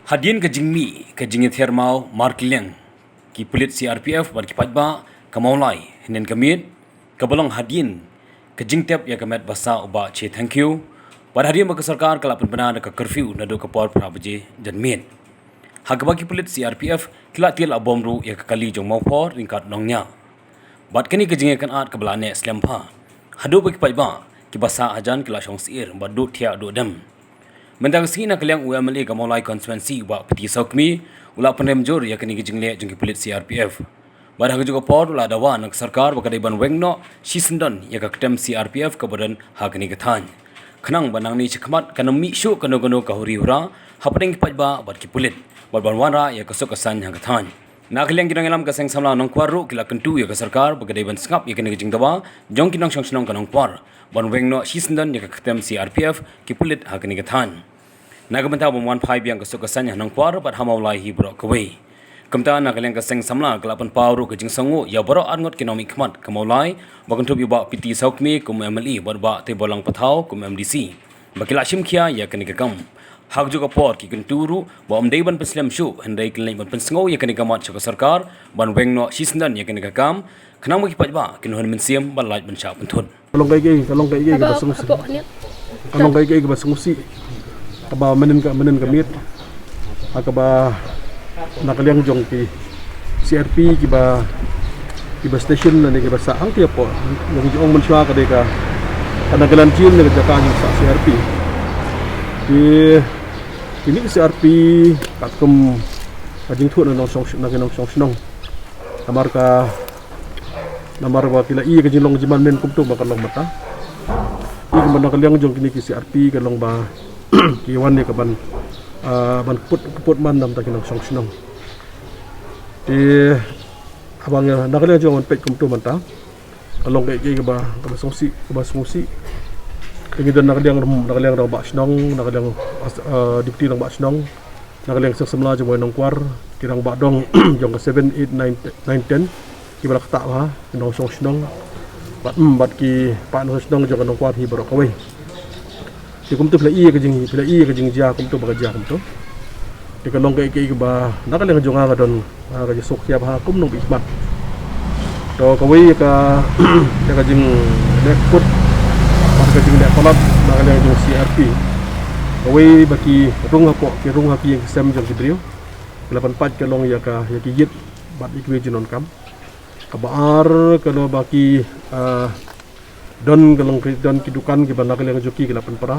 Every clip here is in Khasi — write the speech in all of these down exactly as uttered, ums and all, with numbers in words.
Hadien ka jingmih ka jingïathiar maw markylliang ki pulit C R P F bad ki paidbah ka Mawlai hynnin ka miet, kaba long hadien ka jingtep ïa ka met ba sah u Bah Che Thangkhiew, bad hadien ba ka sorkar ka la pynbna da ka curfew naduh ka por phra baje janmiet. Ha kaba ki pulit C R P F ki la tiar la bom ruh ïa ka kali jong Mawphor ryngkat Nongñiah. Bad kane ka jingïakynad kaba la neh slem bha, haduh ba ki paidbah kiba sah hajan ki la shong syiar bad duh thiah duh dem. Mynta ka sngi na ka liang u M L A ka Mawlai constituency u Bah P T Sawkmie u la pynrem jur ïa kane ka jingleh jong ki pulit C R P F. Bad ha kajuh ka por u la dawa na ka sorkar ba ka dei ban weng noh shisyndon ïa ka ktem C R P F kaba don ha kane ka thaiñ, khnang ba nangne shakhmat kan ym mih shuh kano kano ka huri hura hapdeng ki paidbah bad ki pulit, bad ban wanrah ïa ka suk ka saiñ ha ka thaiñ. Na ka liang ki nongïalam ka Seng Samla Nongkwar ruh ki la kyntu ïa ka sorkar ba ka dei ban sngap ïa kane ka jingdawa jong ki nongshong shnong ka Nongkwar ban weng noh shisyndon ïa ka ktem C R P F ki pulit ha kane ka thaiñ, na ka bynta ban wan phai biang ka suk ka saiñ ha Nongkwar bad ha Mawlai hi baroh kawei. Kumta na ka liang ka Seng Samla ka la pynpaw ruh ka jingsngewnguh ïa baroh arngut ki nongmihkhmat ka Mawlai, ba kynthup ïa u Bah P T Sawkmie kum M L A bad u Bah Teiborlang Pathaw kum M D C, ba ki la shim khia ïa kane ka kam. Ha kajuh ka por ki kyntu ruh ba ym dei ban pynslem shuh, hynrei ki leit ban pynsngew ïa kane ka mat sha ka sorkar ban weng noh shisyndon ïa kane ka kam, khnang ba ki paidbah kin hun mynsiem ban lait ban shah pynthut. Ka long kaei kaei, ka long kaei kaei kaba sngewsih. Ka long kaei kaei kaba sngewsih. Kaba mynnin ka, mynnin ka miet, ha kaba na ka liang jong ki C R P kiba, kiba station lane kiba sah hangtei hapoh, jong ki ong mynshuwa ka dei ka, ka Nagaland Jail ne ka jaka jingsah C R P. Ki, kine ki C R P katkum ka jingthoh na nongshong, na ki nongshong shnong. Namar ka, namar ba ki la i ka jinglong jingman mynhynnin kumto ba ka long mynta. I kumba na ka liang jong kine ki C R P ka long ba ki wan ïa ka ban, ah, ban kput, kput man na bynta ki nongshong shnong. Te haba ngi na ka liang jong ban peit kumto mynta, ka long kaei kaei kaba, kaba sngewsih, kaba sngewsih. Te ngi don na ka liang, na ka liang rangbah shnong, na ka liang, ah, deputy rangbah shnong, na ka liang Seng Samla jong Mawlai Nongkwar, ki rangbah dong jong ka seven, eight, nine, nine, ten kiba la ktah bha, ki nongshong shnong bad, mm, bad ki paid nongshong shnong jong ka Nongkwar hi baroh kawei. Te kumto phi la i ka jing, phi la i ka jingjia kumto ba ka jia kumto. Te ka long kaei kaei kaba na ka liang jong nga ka don, ah, ka jingsngewkhia bha kum u nongmihkhmat. To kawei ka, ïa ka jingleh kput bad ka jingleh palat na ka liang jong C R P. Kawei ba ki rung hapoh, ki rung ha ki ïing ki sem jong ki briew. Ki la pynpait ka long ïa ka, ïa ki ïit bad ïa kiwei ki jingdonkam. Kaba ar ka long ba ki, ah, don ka long ki, don ki dukan kiba na ka liang jong ki ki la pynpra.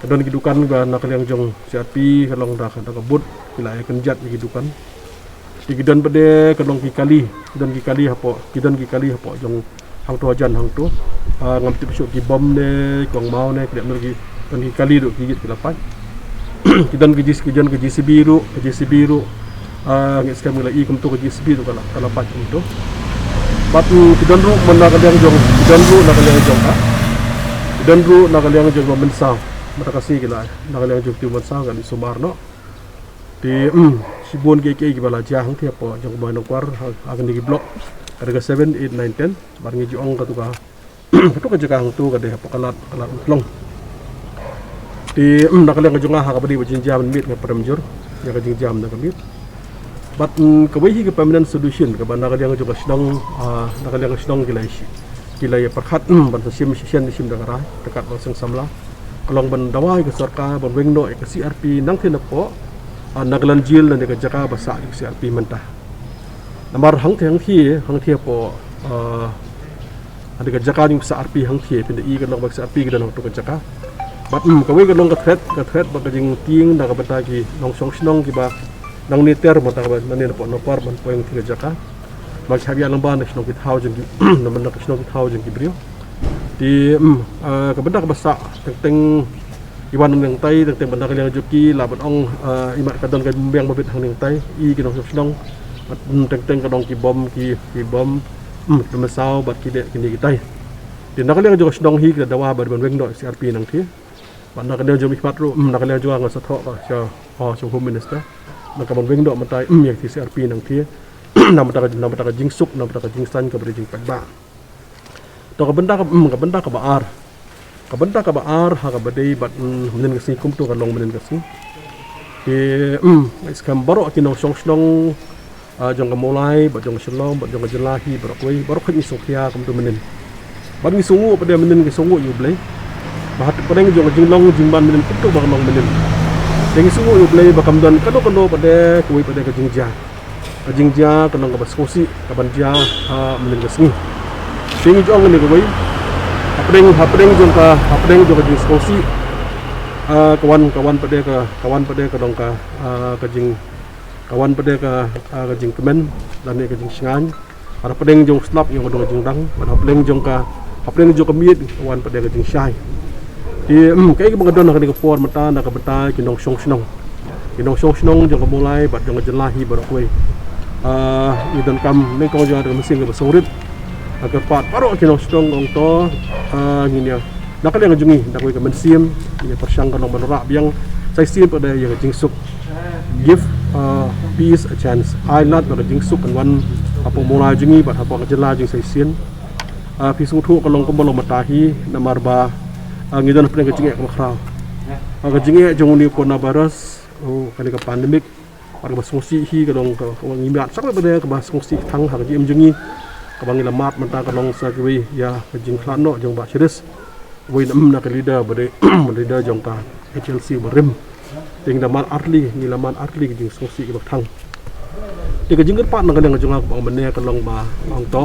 Ka don ki dukan kiba na ka liang jong C R P ka long da ka, da ka bud, ki la ïa kynjat ïa ki dukan. Te ki don pat de ka long ki kali, ki don ki kali hapoh, ki don ki kali hapoh jong hangto hajan hangto. Ah, ngam tip shuh ki bom ne, ki ong maw ne, ki dep ne ki don ki kali ruh ki ïit ki la pait. Ki don ki J C, ki don ki J C B ruh, ki J C B ruh. Ah, ngi skhem ngi la i kumto ka J C B ruh ka la, ka la pait kumto. Bad, mm, ki don ruh man na ka liang jong, ki don ruh na ka liang jong ka. Ki don ruh na ka liang jong ka Mynsaw. Mynta ka sngi ki la, na ka liang jong ka Mynsaw ngan sumar noh. Te, mm, shibun kiei kiei kiba la jia hangtei hapoh jong ka Mawlai Nongkwar, ha, ha kine ki block. Ka dei ka seven, eight, nine, ten. Bad ngi ju ong kato ka Kato ka jaka hangto ka dei hapoh Kalat, Kalat Umtlong. Te, mm, na ka liang ka jong nga ha kaba dei ba jingjia mynmiet nga pyrem jur ïa ka jingjia mynta ka miet. Bad, mm, kawei hi ka permanent solution kaba na ka liang jong ka shnong, ah, na ka liang ka shnong ki la ïa shi, ki la ïa pyrkhat, mm, ban sa shim, shisien shim da ka rai ryngkat bad Seng Samla. Ka long ban dawa ïa ka sorkar ban weng noh ïa ka C R P nangtei napoh, ah, Nagaland Jail lane ka jaka ba sah ïa ka C R P mynta. Namar hangtei, hangtei, hangtei hapoh, ah, hangtei ka jaka jong ka C R P hangtei, phin da i ka long ba ka C R P ka don hangto ka jaka. Bad, mm, kawei ka long ka threat, ka threat bad ka jingtieng na ka bynta ki nongshong shnong kiba nangne ter, bynta kaba nangne napoh Nongkwar ban poi hangtei ka jaka. Ba ki hap ïaid lyngba na ki shnong ki thaw jong ki, na bynta ki shnong ki thaw jong ki briew. Te, mm, ah, ka bynta kaba sah, teng teng i wan nongtai, teng teng ba na ka liang jong ki la ban ong, ah, imat ka don ka biang ba bit hangne nongtai, i ki nongshong shnong. Bad, mm, teng teng ka don ki bom, ki, ki bom, mm, ki Mynsaw bad ki dei kine kitai. Te na ka liang jong ka shnong hi ki la dawa ba dei ban weng noh C R P nangtei. Bad na ka liang jong i khmat ruh, mm, na ka liang jong nga sa thoh ka sha, oh, sha Home Minister. Na ka ban weng noh mynta, mm, ïa ka C R P nangtei. Na bynta ka, na bynta ka jingsuk, na bynta ka jingsaiñ kaba dei jingpaidbah. To ka bynta ka, mm, ka bynta kaba ar. Ka bynta kaba ar ha kaba dei bad, mm, mynnin ka sngi kumto ka long mynnin ka sngi. Ki, mm, nga skhem baroh ki nongshong shnong, ah, jong ka Mawlai, bad jong ka Shillong, bad jong ka jylla hi, baroh kawei, baroh kawei ngi sngewkhia kumto mynnin. Bad ngi sngewnguh pat de mynnin, ngi sngewnguh ïa U Blei. Ba hapdeng jong ka jinglong jingman mynnin kumto ba ka long mynnin. Te ngi sngewnguh ïa U Blei ba kam don kano kano pat de kawei pat de ka jingjia. Ka jingjia ka long kaba sngewsih kaban jia ha mynnin ka sngi. Te ngi ju ong kane kawei, hapdeng, hapdeng jong ka, hapdeng jong ka jingsngewsih, ah, ka wan, ka wan pat de ka, ka wan pat de ka long ka, ah, ka jing, ka wan pat de ka, ah, ka jingkmen lane ka jingshngaiñ. Bad hapdeng jong slap ïa ka dong jingdang, bad hapdeng jong ka, hapdeng jong ka miet ka wan pat de ka jingshai. Te, mm, kaei kaba nga don ha kane ka por mynta na ka bynta ki nongshong shnong, ki nongshong shnong jong ka Mawlai bad jong ka jylla hi baroh kawei. Ah, ngi donkam nyngkong jong nga da ka mynsiem kaba sngewrit, nga kyrpad baroh ki nongshong shnong ong to, ah, ngin ïa, na ka liang jong ngi da kawei ka mynsiem, ngin ïa pyrshang ka long ban rah biang sa shisien pat de ïa ka jingsuk. Give, uh, peace a chance. Ai lad ba ka jingsuk kan wan hapoh Mawlai jong ngi bad hapoh ka jylla jong ngi sa shisien. Ah, phi sngewthuh ka long kumba long mynta hi, namar ba, ah, ngi don hapdeng ka jingeh kaba khraw. Ah, ka jingeh jong une u coronavirus, oh, kane ka pandemic, bad kaba sngewsih hi ka long ka, ka ngi mad shah ba de kaba sngewsih tang ha ka jingim jong ngi. Kaba ngi la mad mynta ka long sa kawei ïa ka jingkhlad noh jong Bah Sharif. Wei na, mm, na ka leader ba dei, leader jong ka H L C ba rim. Te ngi da mad artylli, ngi la mad artylli ka jingsngewsih kaba tang. Te ka jingkyrpad na ka liang jong nga kaba mynne ka long ba ong to,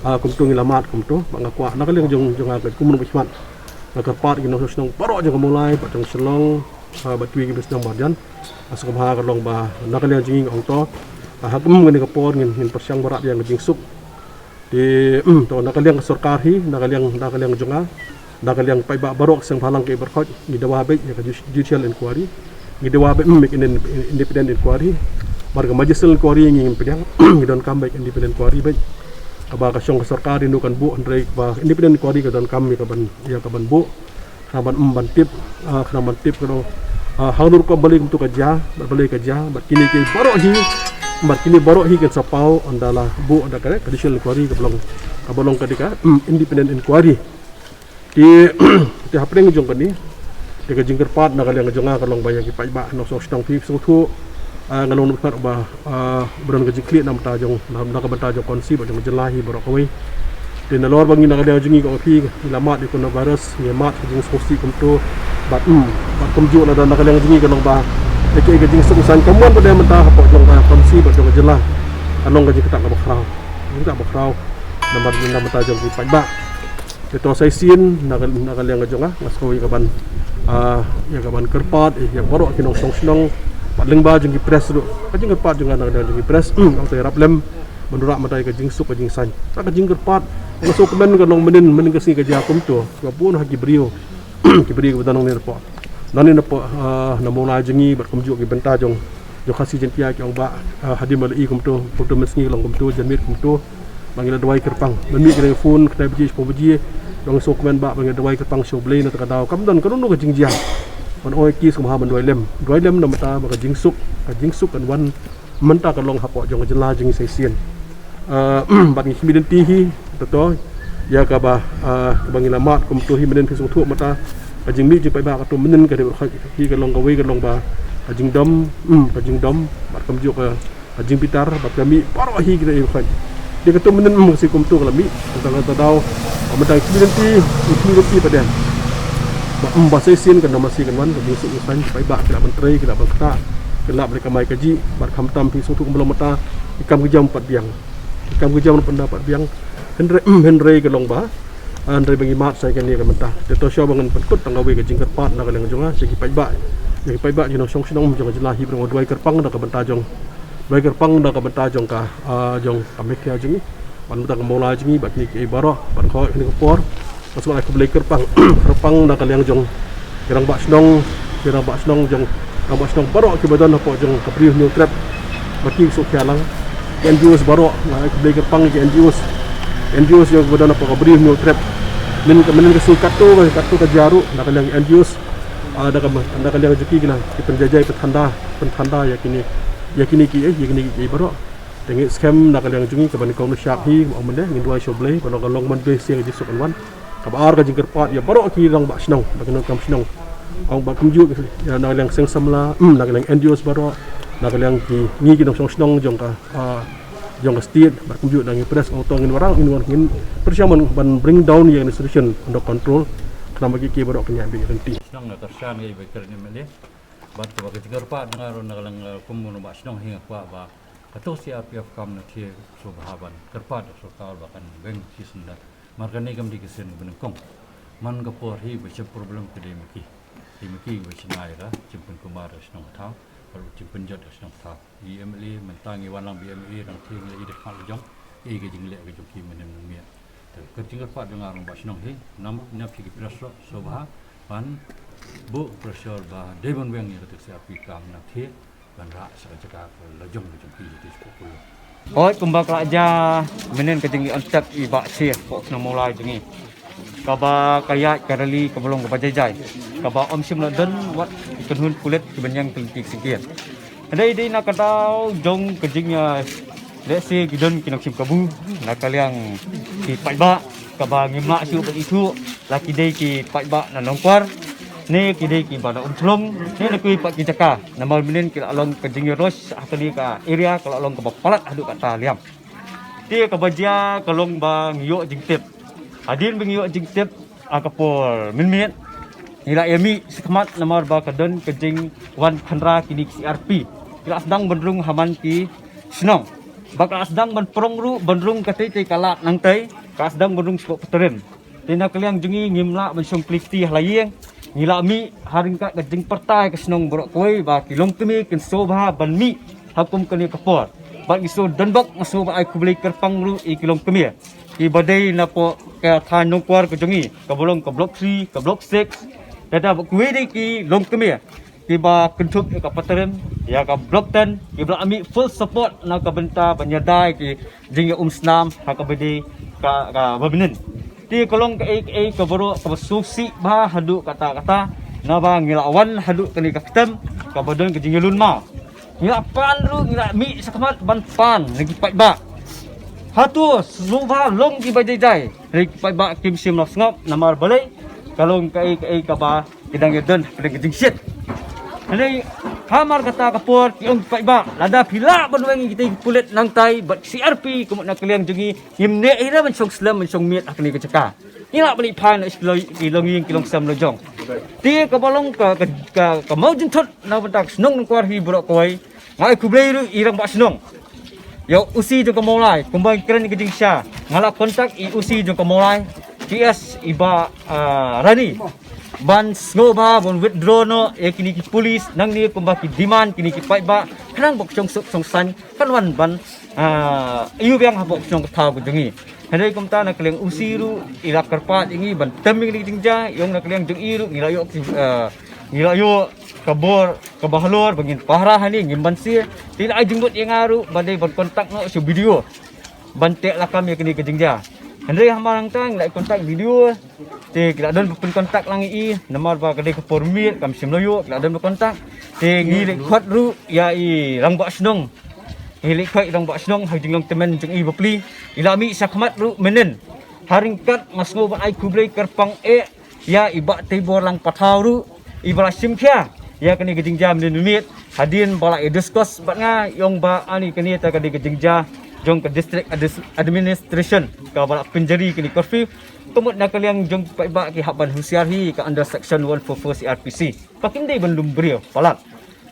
ah, kumto ngi la mad kumto, ba nga kwah na ka liang jong, jong nga ka kum u nongshong shnong. Nga kyrpad ki nongshong shnong baroh jong ka Mawlai, bad jong Shillong, ah, bad kiwei kiwei ki shnong marjan. Ah, sngewbha ka long ba na ka liang jong ngi ong to, ah, ha kum kane ka por ngin, ngin pyrshang ba rah biang ka jingsuk. Te, mm, to na ka liang ka sorkar hi, na ka liang, na ka liang jong nga, na ka liang paidbah baroh seng bhalang ki baroh, ngi dawa beit ïa ka ju-, judicial inquiry. Ngi dawa beit, mm, ïa ka independent inquiry. Bad ka magisterial inquiry ngi ngim pdiang, ngi donkam beit independent inquiry beit. Kaba ka shong ka sorkar ïa u kan buh, hynrei ba independent inquiry ka donkam ïa kaban, ïa kaban buh. Khnang ban, mm, ban tip, ah, khnang ban tip ka dei, ah, hangno rukom balei kumto ka jia, bad balei ka jia, bad kine ki baroh hi, bad kine baroh hi kan sa paw ynda la buh da ka, ka judicial inquiry kaba long, kaba long ka dei ka, mm, independent inquiry. Te, te hapdeng jong kane, te ka jingkyrpad na ka liang jong nga ka long ba ïa ki paidbah nongshong shnong phi sngewthuh, ah, nga long nongkhmat ba ah, ba don ka jingkhlieh na bynta jong, na, na ka bynta jong ka constituency bad jong ka jylla hi baroh kawei. Te nalor ba ngi na ka liang jong ngi ka ong phi, ngi la mad ïa u coronavirus, ngi mad ka jingsngewsih kumto. Bad, mm, bad kumjuh lada na ka liang jong ngi ka long ba ïa ka, ïa ka jingsuk saiñ ka mon pat de mynta hapoh jong ka constituency bad jong ka jylla, ka long ka jingktah kaba khraw. Jingktah ba khraw. Namar na bynta jong ki paidbah. Te to sa shisien na ka, na ka liang ka jong nga, nga sngew ïa kaban, ah, ïa kaban kyrpad, eh, ïa baroh ki nongshong shnong, bad lyngba jong ki press ruh. Ka jingkyrpad jong nga na ka liang jong ki press, nga te ïarap lem ban rah mynta ïa ka jingsuk ka jingsaiñ. Ka jingkyrpad, nga sngewkmen ka long mynnin, mynnin ka sngi ka jia kumto, kaba bun ha ki briew, ki briew kiba don nangne napoh, nangne napoh, ah, na Mawlai jong ngi, bad kumjuh ki bynta jong jong Khasi Jaiñtia ki ong ba, ah, hadien ba la i kumto, kumto mynsngi ka long kumto, janmiet kumto. Ba ngi la duwai kyrpang. Mynmiet ki dang phone, khyndai baje, shiphew baje. Ba ngi sngewkmen ba, ba ngi la duwai kyrpang sha U Blei na kata ka daw. Kam don kano kano ka jingjia. Ban ong ïa ki sngewbha ban duwai lem. Duwai lem na bynta ba ka jingsuk, ka jingsuk kan wan mynta ka long hapoh jong ka jylla jong ngi sa shisien. Ah, bad ngi khmih lynti hi, to to. Ïa kaba, ah, kaba ngi la mad kumto hi mynnin phi sngewthuh mynta. Ka jingmih jingpaidbah kato mynnin ka dei ba hi ka long kawei ka long ba ka jingdom, mm, ka jingdom, bad kumjuh ka ka jingbitar, bad ka mih baroh hi kita i khoi. Dei kato mynnin, mm, ka sngi kumto ka la mih, ka tang ka daw, ba mynta ki lynti, ki lynti pat de. Ba, mm, ba sa shisien kan da masi kan wan, ka jingsuk jingsaiñ, paidbah ki lah ban trei, ki lah ban kynthah, ki lah ban kamai kajih, bad khamtam phi sngewthuh kumba long mynta, ki kam ki jam pat biang. Ki kam ki jam pat da pat biang. Hynrei, mm, hynrei ka long ba, hynrei ba ngi mad sa ïa kane ka bynta. Te to shuwa ba ngan pynkut tang kawei ka jingkyrpad na ka liang jong nga, sha ki paidbah. Ïa ki paidbah, ïa ki nongshong shnong jong ka jylla hi ba ngi duwai kyrpang na ka bynta jong, duwai kyrpang na ka bynta jong ka, ah, jong ka Meghalaya jong ngi. Bad na ka bynta ka Mawlai jong ngi, bad kine kiei baroh, bad ka hok kane ka por. Nga sngewbha ai khublei kyrpang, kyrpang na ka liang jong ki rangbah shnong, ki rangbah shnong jong, rangbah shnong baroh kiba don hapoh jong ka Bri u Hynñiewtrep. Bad ki sngewkhia lang. Ki N G Os baroh, nga ai khublei kyrpang ki N G Os. N G Os jong kiba don hapoh ka Bri u Hynñiewtrep. Mynta ka, mynta ka sngi katto, katto ka jia ruh, na ka liang N G Os. Ah, na ka, na ka liang jong ki kine, ki pynjaijai, pynthanda, pynthanda ïa kine, ïa kine kiei, ïa kine kiei baroh. Te ngi skhem na ka liang jong ngi kaba nyngkong nyngshap hi, ba ong mynne, ngin duwai sha U Blei, ba long ka long ban dei shisien ka jingsuk kan wan. Kaba ar ka jingkyrpad ïa baroh ki rangbah shnong, bad ki nongkam shnong. Ong bad kumjuh, ïa, na ka liang seng samla, mm, na ka liang N G Os baroh, na ka liang ki, ngi ki nongshong shnong jong ka, ah, jong ka state, bad kumjuh na ngi press, ong to ngin wanrah, ngin wan, ngin pyrshang ban, ban bring down ïa ka situation under control, khnang ba ki, ki baroh kin ïa bit ryntih. Shnong na ka shan ngi ba kren M L A, bad kaba ka jingkyrpad jong nga ruh na ka liang, eh, kum u rangbah shnong hi nga kwah ba kato C R P F kam na thie sngewbha ban kyrpad da sorkar ba kan weng shisien da. Namar kane kam dei ka sien ba nyngkong. Man ka por hi ba shem problem ka dei ma ki. Dei ma ki ba shna ïa ka jingpynkulmar ka shnong ka thaw, ka jingpynjot ka shnong ka thaw. I M L A mynta ngi wan lang ba i M L A dang thie ngi la ïa dei khmat la jong. Ei ka jingleh ka jong ki mynnin mynmiet. Te ka jingkyrpad jong nga rangbah shnong hi, namar na phi ki pressure sngewbha ban buh pressure ba dei ban weng ïa kato C R P kam na thie. Ban rah sha ka jaka ka la jong ka jong ki jati sha ka pulung. Oi kumba ka la jia mynnin ka jingïaid tep i Bah Shir hapoh shnong Mawlai jong ngi. Kaba ka ïaid ka rally kaba long kaba jai jai. Kaba ym shym la don wat ki kynhun pulit kiban ïeng ka lynti ka syngkien. Hynrei dei na ka daw jong ka jingïa lehse ki don ki nongshim kabu na ka liang ki paidbah kaba ngim lah shuh ban ithuh la ki dei ki paidbah na Nongkwar ne ki dei kiba na Umshlong ne na kiwei pat ki jaka. Namar mynnin ki la long ka jingïaroh ha kane ka area ka la long kaba palat haduh katta liam. Te kaba jia ka long ba ngi ïoh jingtip. Hadien ba ngi ïoh jingtip ha ka por mynmiet ngi la ïa mih shakhmat namar ba ka don ka jingwan khynra kine ki C R P. Ki la sdang ban rung ha man ki shnong. Ba ka la sdang ban prong ruh ban rung ka tei tei ka lad nangtei ka la sdang ban rung sha Patharim. Te na ka liang jong ngi ngim lah ban shong kli kti ha la ïing. Ngi la mih ha ryngkat ka jingpyrta ïa ka shnong baroh kawei ba ki longkmie kin sngewbha ban mih ha kum kane ka por. Bad ngi sngewdon bok nga sngewbha ai khublei kyrpang ruh ïa ki longkmie kiba dei napoh ka thaiñ Nongkwar ka jong ngi kaba long ka Block three, ka Block six. Lada ba kiwei de ki longkmie kiba kynthup ïa ka Patharim, ïa ka Block ten, kiba la mih full support na ka bynta ban ïada ïa ki jingïaumsnam ha kaba dei ka, kaba mynnin. Te ka long kaei kaei ka baroh kaba sngewsih bha haduh katta katta naba ngi la wan haduh kane ka ktem kaba don ka jingïalun maw. Ngi la pan ruh ngi la mih shakhmat ban pan na ki paidbah. Hato sngewbha long kiba jai jai. Hynrei ki paidbah kim shym la sngap namar balei ka long kaei kaei kaba ki dang ïa don hapdeng ka jingshit. Hynrei hamar kata ka por ki ong ki paidbah lada phi lah ban weng ïa kita ki pulit nangtai bad C R P ka mut na ka liang jong ngi ngim neh ïa ban shong slem ban shong miet ha kane ka jaka. Ngi lah ban ïa phai na ki longïing ki longsem la jong. Te kaba long ka ka ka mawjynthut na bynta ka shnong Nongkwar hi baroh kawei. Nga ai khublei ruh ïa i rangbah shnong. Ïa u O C jong ka Mawlai kumba ngi kren ka jingshisha nga la contact i O C jong ka Mawlai. T S i Bah, ah, Rani ban sngewbha ban withdraw noh ïa kine ki police nangne kumba ki demand kine ki paidbah khnang ba ka shongsuk shongsaiñ kan wan ban, ah, ïoh biang hapoh ka shnong ka thaw ka jong ngi. Hynrei kumta na ka liang U C ruh i la kyrpad ïa ngi ban tem ïa kine ki jingjia, ïa na ka liang jong i ruh ngi la ïoh ki, ah, ngi la ïoh ka bor kaba halor ba ngin pahara hangne ngim banse. Te i la ai jingmut ïa nga ruh ba dei ban contact noh sha B D O ban teh lakam ïa kine ki jingjia. Hynrei hamar hangta ngi la contact B D O. Te ki la don ba pyncontact lang ïa i namar ba ka dei ka por miet kam shym la ïoh, ki la don ba contact. Te ngi leit khot ruh ïa i rangbah shnong. Ngi leit khot i rangbah shnong ha jinglong tymmen jong i bapli. I la mih shakhmat ruh mynnin. Ha ryngkat nga sngew ban ai khublei kyrpang eh ïa i Bah Teibor Langpathaw ruh iba la shim khia ïa kane ka jingjia mynnin mynmiet. Hadien ba la ïa discuss bad nga ïa ong ba ani kane ta ka dei ka jingjia jong ka district adis-, administration kaba la pynjari kane ka curfew. Ka mut na ka liang jong ki paidbah ki hap ban husiar hi ka under section one four four C R P C. Ba kim dei ban lum briew palat.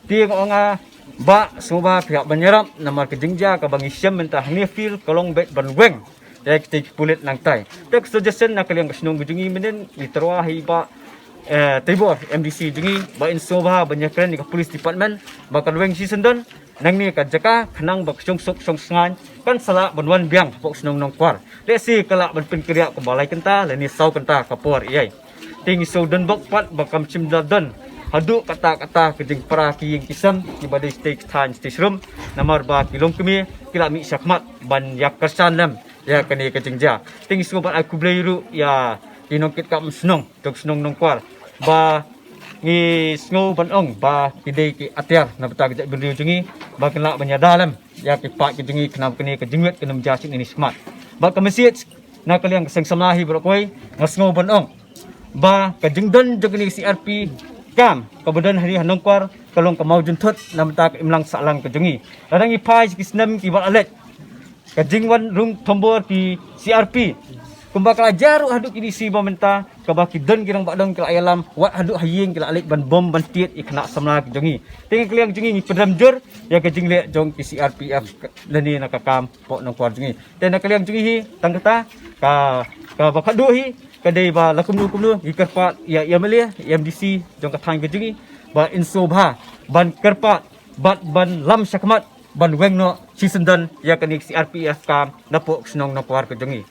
Te nga ong nga Bah sngewbha phi hap ban ïarap namar ka jingjia kaba ngi shem mynta hangne field ka long beit ban weng ïa kita ki pulit nangtai. Te ka suggestion na ka liang ka shnong ka jong ngi mynnin ngi tyrwa ha i Bah, eh, Teibor M D C jong ngi ba in sngewbha ban ïakren ïa ka police department ba kan weng shisyndon. Nangne ka jaka khnang ba ka shongsuk shongsaiñ kan sa lah ban wan biang hapoh ka shnong Nongkwar. Lehse ka lah ban pynkynriah kumba lai kynta lane saw kynta ka por ïa. Te ngi sngewdon bok pat ba kam shym la don haduh katta katta ka jingpra ki ïing ki sem kiba dei shatei ka thaiñ shatei shrum namar ba ki longkmie ki la mih shakhmat ban ïa kyrshan lem ïa kane ka jingjia. Te ngi sngewbha ban ai khublei ruh ïa ki nongkitkam shnong jong shnong Nongkwar ba ngi sngew ban ong ba ki dei ki atiar na bynta ka jaitbynriew jong ngi ba kin lah ban ïada lem ïa ki paid ki jong ngi khnang ba kane ka jingwit kan ym jia shisien shakhmat. Ba ka message na ka liang ka seng samla hi baroh kawei nga sngew ban ong ba ka jingdon jong kane ka C R P kam kaba don hangne ha Nongkwar ka long ka mawjynthut na bynta ka imlang sahlang ka jong ngi. Lada ngi phai sha ki snem kiba la leit, ka jingwan rung thombor ki C R P kumba ka la jia ruh haduh kine shi ba mynta, kaba ki don ki rangbah dong ki la ïalam, wat haduh ha ïing ki la leit ban bom ban tied ïa ki khynnah samla ki jong ngi. Te nga kylliang jong ngi, ngi pynrem jur ïa ka jingleh jong ki C R P F lane na ka kam hapoh Nongkwar jong ngi. Te na ka liang jong ngi hi tang kata, ka kaba khadduh hi ka dei ba la kumno kumno ngi kyrpad ïa M L A, ïa M D C jong ka thaiñ ka jong ngi ba yn sngewbha ban kyrpad bad ban lam shakhmat ban weng noh shisyndon ïa kane ka C R P F kam napoh ka shnong Nongkwar ka jong ngi.